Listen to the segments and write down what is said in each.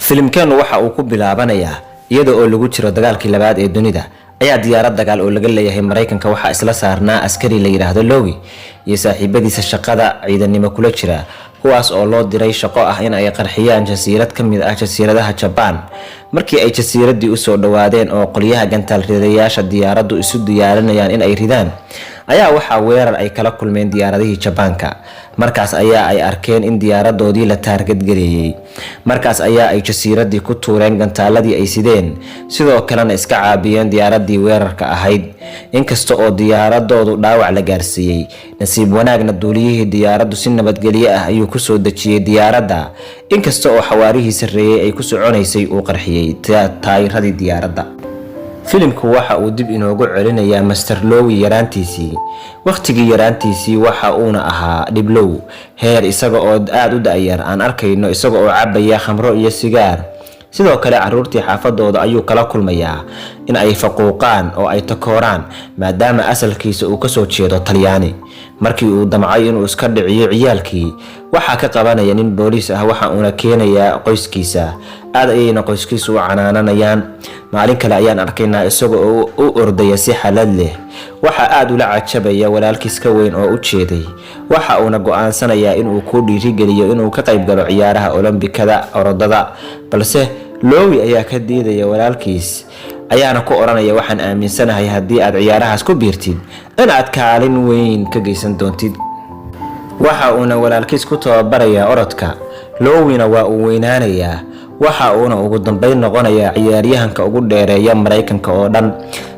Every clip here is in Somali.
Filimkeennu waxa uu ku bilaabanayaa iyada oo lagu jiro dagaalkii labaad ee dunida ayaa diyaarad dagaal oo laga leeyahay Maraykanka waxaa isla saarnaa askari la yidhaahdo Lowi iyo saaxiibadiisa shaqada ciidanimo kula jira, kuwaas oo loo diray shaqo ah in ay qarxiyaan jasiirad ka mid ah jasiiradaha Jabaan. Markii ay jasiiraddii usoo dhowaadeen oo qolyaha gantaal ridayaasha diyaaraddu isu diyaarinayaan in ay ridaan, ayaa waxaa weerar ay kala kulmeen diyaaradihii Jabaanka. Markaas ayaa ay arkeen in diyaaradoodii la target gareeyey. Markaas ayaa ay jasiiraddii ku tuureen gantaaladii ay sideen, sidoo kalena iska caabiyeen diyaaraddii weerarka ahayd. Inkasta oo diyaaradoodu dhaawac la gaarsiiyey, nasiib wanaagna duuliyihii diyaaraddu si nabadgelyo ah ayuu kusoo dejiyey diyaaradda, inkasta oo xawaarihii sarreeyey ay ku soconaysay uu qarxiyey taayiradii diyaaradda. Filimku waxa uu dib inoogu celinayaa Master Lowi yaraantiisii. Wakhtigii yaraantiisii waxa uuna ahaa dhiblow heer isaga oo aada u da'yar aan arkayno isaga oo cabaya khamro iyo sigaar. Sidoo kale caruurtii xaafadooda ayuu kala kulmayaa in ay faquuqaan oo ay takooraan, maadaama asalkiisa uu kasoo jeedo Talyaani. Markii uu damcay inuu iska dhiciyo ciyaalkii, waxaa ka qabanaya nin booliis ah, waxa uuna keenayaa qoyskiisa. Aad ayayna qoyskiisu u canaananayaan. Maalin kale ayaan arkaynaa isaga oo u ordaya si xalad leh. Waxaa aada ula cajabaya walaalkiis ka weyn oo u jeeday, waxa uuna go'aansanayaa inuu ku dhiirigeliyo inuu ka qayb galo ciyaaraha Olombikada orodada, balse Lowi ayaa ka diidaya. Walaalkiis ayaana ku odhanaya: "Waxaan aaminsanahay haddii aad ciyaarahaas ku biirtid in aad kaalin weyn ka geysan doontid." Waxa uuna walaalkiis ku tababarayaa orodka. Lowina waa uu weynaanayaa, waxa uuna ugu dambeyn noqonayaa ciyaaryahanka ugu dheereeya Maraykanka oo dhan.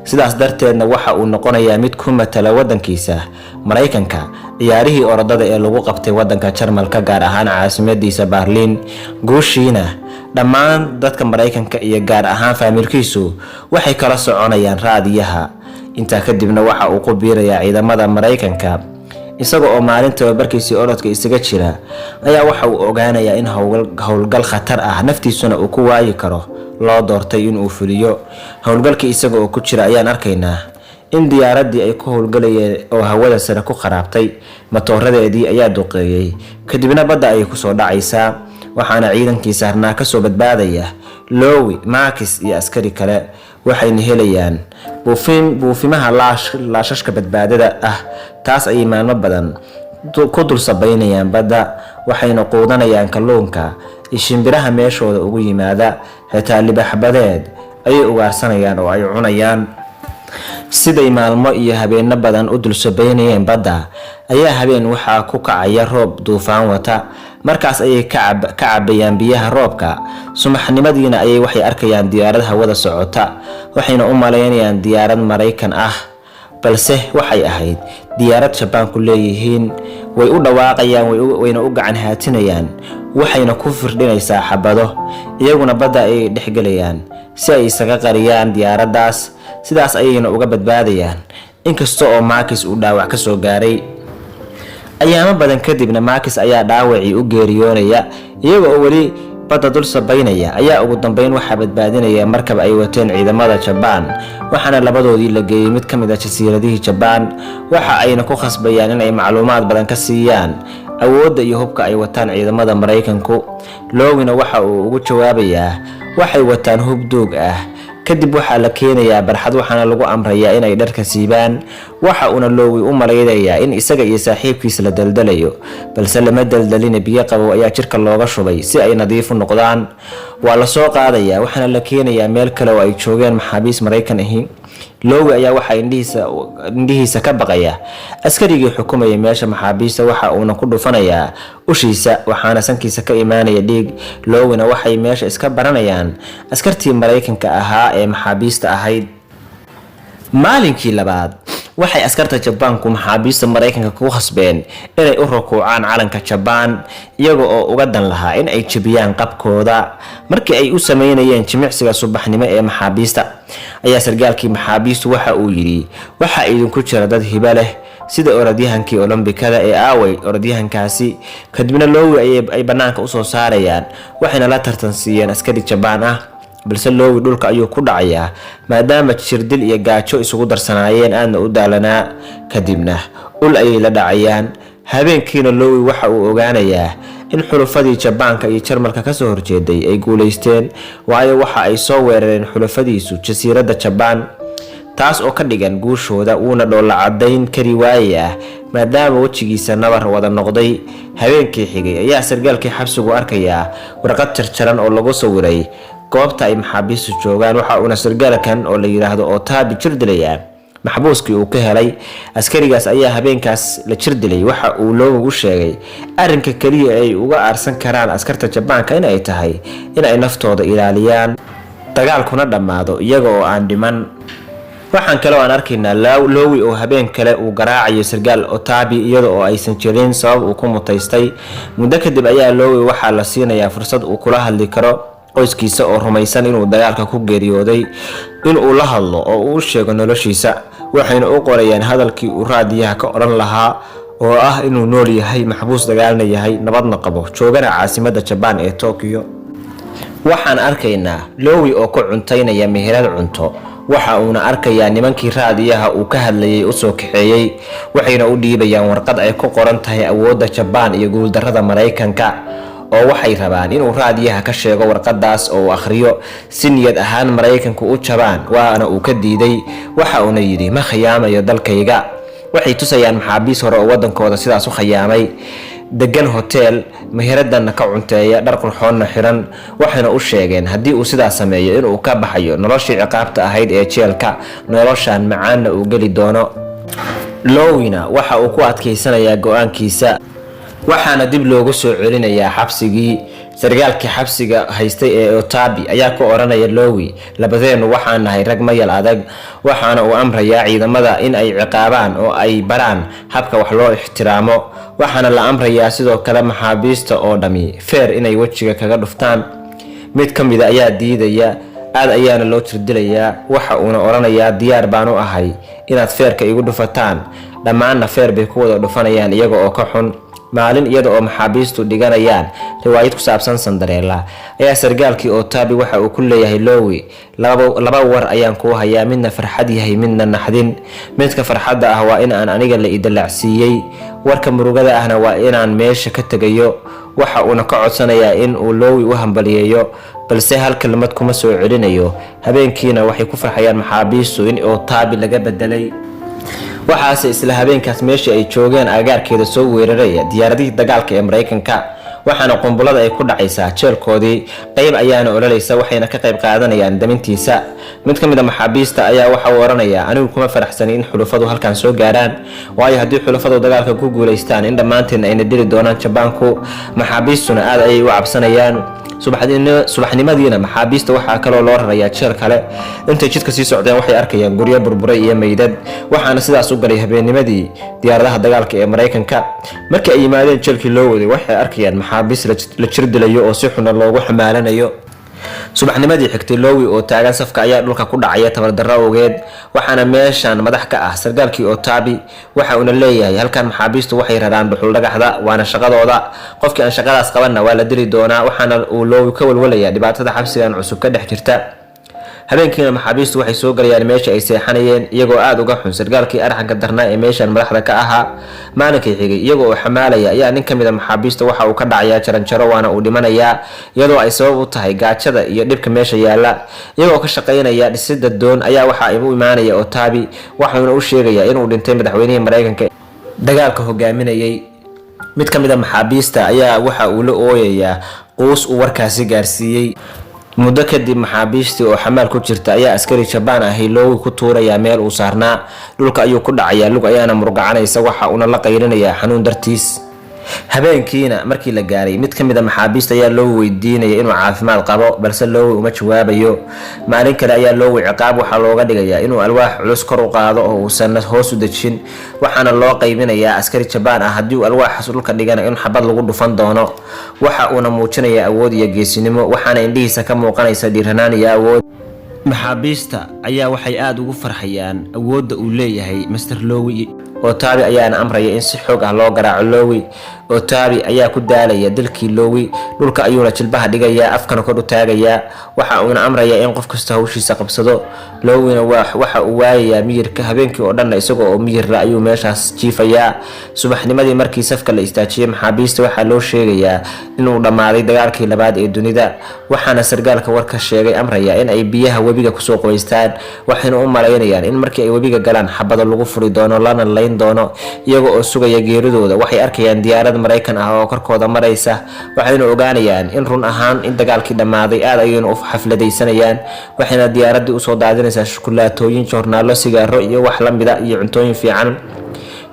Sidaas darteedna waxa uu noqonayaa mid ku matala wadankiisa Maraykanka ciyaarihii orodada ee lagu qabtay wadanka Jarmalka, gaar ahaan caasimadiisa Baarliin. Guushiina dhammaan dadka Maraykanka iyo gaar ahaan faamilkiisu waxay kala soconayaan raadiyaha. Intaa kadibna waxa uu ku biirayaa ciidamada Maraykanka. Isaga oo maalin tababarkiisii orodka isaga jira ayaa waxa uu ogaanayaa in howlgal khatar ah, naftiisuna uu ku waayi karo, loo doortay inuu fuliyo. Howlgalkii isaga oo ku jira ayaan arkaynaa in diyaaraddii ay ku howlgalayeen oo hawada sare ku kharaabtay, matooradeedii ayaa duqeeyey, kadibna badda ayay kusoo dhacaysaa. Waxaana ciidankii saarnaa kasoo badbaadaya Lowi, Makis iyo askari kale. Waxayna helayaan buufin, buufimaha laashashka badbaadada ah. Taas ayay maalmo badan ku dul sabaynayaan badda, waxayna quudanayaan kalluunka iyo shimbiraha meeshooda ugu yimaada. Xitaa libaxbadeed ayay ugaarsanayaan oo ay cunayaan. Siday maalmo iyo habeenno badan u dul sabaynayeen badda ayaa habeen waxaa ku kacaya roob duufaan wata. Markaas ayay ka cabayaan biyaha roobka. Subaxnimadiina ayay waxay arkayaan diyaarad hawada socota, waxayna u malaynayaan diyaarad Maraykan ah, balse waxay ahayd diyaarad Jabaanku leeyihiin. Way u dhawaaqayaan, wayna u gacan haatinayaan, waxayna ku firdhinaysaa xabado. Iyaguna badda ayay dhexgelayaan si ay isaga qariyaan diyaaraddaas. Sidaas ayayna uga badbaadayaan, inkasta oo Makis uu dhaawac ka soo gaaray. Ayaamo badan kadibna Makis ayaa dhaawacii u geeriyoonaya. Iyaga oo weli badda dul sabaynaya ayaa ugu dambeyn waxaa badbaadinaya markab ay wateen ciidamada Jabaan, waxaana labadoodii la geeyey mid ka mid ah jasiiradihii Jabaan. Waxa ayna ku khasbayaan in ay macluumaad badan ka siiyaan awoodda iyo hubka ay wataan ciidamada Maraykanku. Lowina waxa uu ugu jawaabayaa waxay wataan hub duug ah. Kadib waxaa la keenayaa barxad, waxaana lagu amrayaa inay dharka siibaan. Waxa uuna Loowi u malaynayaa in isaga iyo saaxiibkiis la daldalayo, balse lama daldalina, biyo qabow ayaa jirka looga shubay si ay nadiif u noqdaan. Waa la soo qaadayaa, waxaana la keenayaa meel kale oo ay joogeen maxaabiis Maraykan ahi. Loowi ayaa waxaa indhihiisa ka baqaya askarigii xukumayay meesha maxaabiista, waxa uuna ku dhufanayaa ushiisa, waxaana sankiisa ka imaanaya dhiig. Loowina waxay meesha iska baranayaan askartii Maraykanka ahaa ee maxaabiista ahayd. Maalinkii labaad waxay askarta Jabaanku maxaabiista Maraykanka ku khasbeen inay u rukuucaan calanka Jabaan, iyaga oo uga dan lahaa in ay jebiyaan qabkooda. Markii ay u sameynayeen jimicsiga subaxnimo ee maxaabiista ayaa sargaalkii maxaabiistu waxa uu yidhi: "Waxaa idinku jira dad hibo leh, sida orodyahankii Olombikada ee. Aaway orodyahankaasi?" Kadibna Loowi ay bannaanka usoo saarayaan, waxayna la tartan siiyeen askari Jabaan ah, balse Loowi dhulka ayuu ku dhacayaa, maadaama jirdil iyo gaajo isugu darsanaayeen, aadna u daalanaa. Kadibna ul ayay la dhacayaan. Habeenkiina Loowi waxa uu ogaanayaa in xulufadii Jabaanka iyo Jarmalka kasoo horjeeday ay guuleysteen, waayo waxa ay soo weerareen xulufadiisu jasiiradda Jabaan, taas oo ka dhigan guushooda. Wuuna dhoolla cadayn kari waayay maadaama wejigiisa nabar wada noqday. Habeenkii xigay ayaa sargaalkii xabsigu arkayaa warqad jarjaran oo lagu sawiray goobta ay maxaabiistu joogaan. Waxa uuna sargaalkan oo la yidhaahdo Otabi jir dilayaa maxbuuskii uu ka helay. Askarigaas ayaa habeenkaas la jir dilay. Waxa uu loogu sheegay arrinka keliya ay uga aarsan karaan askarta Jabaanka in ay tahay in ay naftooda ilaaliyaan, dagaalkuna dhammaado iyaga oo aan dhiman. Waxaan kale oo aan arkaynaa Lowi oo habeen kale uu garaacayo sargaal Otabi, iyada oo aysan jirin sabab uu ku mutaystay. Muddo kadib ayaa Lowi waxaa la siinayaa fursad uu kula hadli karo qoyskiisa oo rumaysan inuu dagaalka ku geeriyooday, inuu la hadlo oo uu u sheego noloshiisa. Waxayna u qorayaan hadalkii uu raadiyaha ka odhan lahaa, oo ah inuu nool yahay, maxbuus dagaalna yahay, nabadna qabo, joogana caasimadda Jabaan ee Tokyo. Waxaan arkaynaa Lowi oo ku cuntaynaya meherad cunto. Waxa uuna arkayaa nimankii raadiyaha uu ka hadlayay usoo kaxeeyey. Waxayna u dhiibayaan warqad ay ku qoran tahay awoodda Jabaan iyo guuldarrada Maraykanka, oo waxay rabaan inuu raadiyaha ka sheego warqadaas oo uu akhriyo si niyad ahaan Maraykanku u jabaan. Waana uu ka diiday. Waxa uuna yidhi, "Ma khiyaamayo dalkayga." Waxay tusayaan maxaabiis hore oo wadankooda sidaas u khiyaamay, degan hotel, meheradanna ka cunteeya, dhar qurxoonna xiran. Waxayna u sheegeen haddii uu sidaas sameeyo inuu ka baxayo noloshii ciqaabta ahayd ee jeelka, noloshan macaanna uu geli doono. Lowina waxa uu ku adkaysanayaa go-aankiisa, waxaana dib loogu soo celinayaa xabsigii. Sargaalkii xabsiga haystay ee Otabi ayaa ku odhanaya Lowi, "Labadeennu waxaan nahay rag mayal adag." Waxaana uu amrayaa ciidamada in ay ciqaabaan oo ay baraan habka wax loo ixtiraamo. Waxaana la amrayaa sidoo kale maxaabiista oo dhammi feer inay wejiga kaga dhuftaan. Mid ka mida ayaa diidaya, aad ayaana loo jirdilayaa. Waxa uuna odhanayaa, "Diyaar baan u ahay inaad feerka igu dhufataan." Dhammaanna feer bay ku wada dhufanayaan iyaga oo ka xun. Maalin, iyada oo maxaabiistu dhiganayaan riwaayad ku saabsan Sandareela, ayaa sargaalkii Otabi waxa uu ku leeyahay Lowi, "Laba war ayaan kuu hayaa, midna farxad yahay, midna naxdin. Midka farxadda ah waa in aan aniga la idalacsiiyey. Warka murugada ahna waa inaan meesha ka tegayo." Waxa uuna ka codsanayaa in uu Lowi u hambaliyeeyo, balse hal kelmad kuma soo celinayo. Habeenkiina waxay ku farxayaan maxaabiistu in Otabi laga bedelay. Waxaase isla habeenkaas meeshii ay joogeen agagaarkeeda soo weeraraya diyaaradihii dagaalka ee Maraykanka, waxaana qumbulada ay ku dhacaysaa jeelkoodii. Qayb ayaana ololaysa, waxayna ka qayb qaadanayaan damintiisa. Mid ka mid a maxaabiista ayaa waxa uu odhanayaa, "Anigu kuma faraxsani in xulufadu halkan soo gaaraan, waayo haddii xulufadu dagaalka ku guulaystaan in dhammaanteen ayna dili doonaan Jabaanku." Maxaabiistuna aad ayay u cabsanayaan. Subaxnimadiina maxaabiista waxaa kaloo loo rarayaa jeel kale. Intay jidka sii socdeen waxay arkayaan guryo burburay iyo meydad. Waxaana sidaas u galay habeennimadii diyaaradaha dagaalka ee Maraykanka. Markii ay yimaadeen jeelkii loo waday, waxay arkayaan maxaabiis la jir dilayo oo si xuna loogu xamaalanayo. Subaxnimadii xigtay, Lowi oo taagan safka ayaa dhulka ku dhacaya tabardarro awgeed. Waxaana meeshan madax ka ah sargaalkii Otabi. Waxa uuna leeyahay, "Halkan maxaabiistu waxay raraan dhuxul dhagaxda, waana shaqadooda. Qofkii aan shaqadaas qabanna waa la dili doonaa." Waxaana uu Lowi ka walwalaya dhibaatada xabsigan cusub ka dhex jirta. Habeenkiina maxaabiistu waxay soo galayaan meesha ay seexanayeen, iyagoo aada uga xun sargaalkii arxanka darnaa ee meeshan madaxda ka ahaa. Maalinkii xigay, iyagoo oo xamaalaya, ayaa nin ka mid a maxaabiista waxa uu ka dhacayaa jaranjaro, waana uu dhimanayaa, iyadoo ay sabab u tahay gaajada iyo dhibka meesha yaala. Iyagoo ka shaqaynaya dhisida doon ayaa waxa u imaanaya Otabi, waxuuna u sheegayaa inuu dhintay madaxweynihii Maraykanka dagaalka hogaaminayay. Mid ka mid a maxaabiista ayaa waxa uu la ooyayaa quus uu warkaasi gaarsiiyey. Muddo kadib, maxaabiistii oo xamaal ku jirta ayaa askari Jabaan ahi Loowi ku tuurayaa meel uu saarnaa. Dhulka ayuu ku dhacayaa, lug ayaana murgacanaysa, waxa uuna la qaylinayaa xanuun dartiis. Habeenkiina markii la gaaray, mid ka mid a maxaabiista ayaa loo weydiinaya inuu caafimaad qabo, balse Loowi uma jawaabayo. Maalin kale ayaa Loowi ciqaab waxaa looga dhigayaa inuu alwaax culus kor u qaado oo uusan hoos u dejin. Waxaana loo qaybinayaa askari Jabaan ah haddii uu alwaaxaas dhulka dhigana in xabad lagu dhufan doono. Waxa uuna muujinayaa awood iyo geesinimo, waxaana indhihiisa ka muuqanaysa dhiiranaan iyo awood. Maxaabiista ayaa waxay aada ugu farxayaan awoodda uu leeyahay Master Lowi. Otabi ayaana amraya in si xoog ah loo garaaco Lowi. Otabi ayaa ku daalaya dilkii Loowi. Dhulka ayuuna jilbaha dhigayaa, afkana kor u taagayaa. Waxa uuna amrayaa in qof kasta hawshiisa qabsado. Loowina waxa uu waayayaa miyirka. Habeenkii oo dhanna isaga oo miyirla ayuu meeshaas jiifayaa. Subaxnimadii markii safka la istaajiyey maxaabiista, waxaa loo sheegayaa inuu dhammaaday dagaalkii labaad ee dunida, waxaana sargaalka warka sheegay amraya in ay biyaha webiga kusoo qubaystaan. Waxayna u malaynayaan in markii ay webiga galaan xabado lagu furi doono lana layn doono. Iyaga oo sugaya geeridooda, waxay arkayaan diyaarad Maraykan ah oo korkooda maraysa, waxayna ogaanayaan in run ahaan in dagaalkii dhammaaday. Aad ayayna u xafladaysanayaan, waxayna diyaaraddii usoo daadinaysaa shukulaatooyin, joornaalo, sigaaro iyo wax la mida iyo cuntooyin fiican.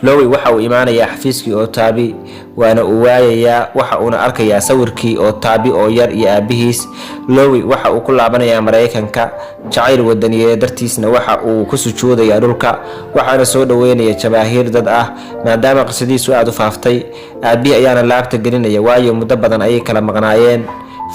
Lowey waxa uu imaanayaa xafiiskii Otaabi, waana uu waayayaa. Waxa uuna arkayaa sawirkii Otaabi oo yar iyo aabihiis. Lowey waxa uu ku laabanayaa Maraykanka jacayl wadaniyeed dartiisna. Waxa uu ku sujuudayaa dhulka, waxaana soo dhaweynaya jabaahiir dad ah, maadaama qisadiisu aada u faaftay. Aabihii ayaana laabta gelinaya, waayo muddo badan ayay kala maqnaayeen.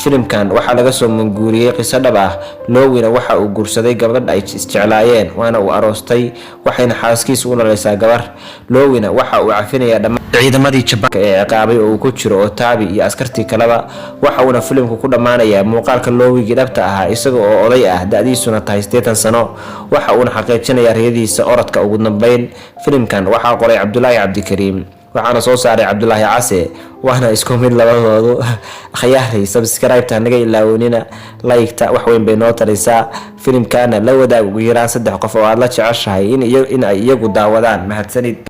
Filimkan waxaa laga soo manguuriyey qiso dhab ah. Lowina waxa uu guursaday gabadh ay isjeclaayeen, waana uu aroostay, waxayna xaaskiisa u dhalaysaa gabar. Lowina waxa uu cafinayaa dhammaan ciidamadii Jabaanka ee ciqaabay, oo uu ku jiro Otaabi iyo askartii kaleba. Waxa uuna filimku ku dhammaanayaa muuqaalka Loowigii dhabta ahaa, isaga oo oday ah, da-diisuna tahay 80 sano. Waxa uuna xaqiijinayaa riyadiisa orodka ugu dambeyn. Filimkan waxaa qoray Cabdulaahi Cabdikariim, waxaana soo saaray Cabdulaahi Case, waana isku mid labadoodu. Akhyaaray, subscribe-ta naga ilaawanina, like-ta wax weyn bay noo taraysaa. Filimkana la wadaag ugu yaraan saddex qof oo aad la jeceshahay in ay iyagu daawadaan. Mahadsanid.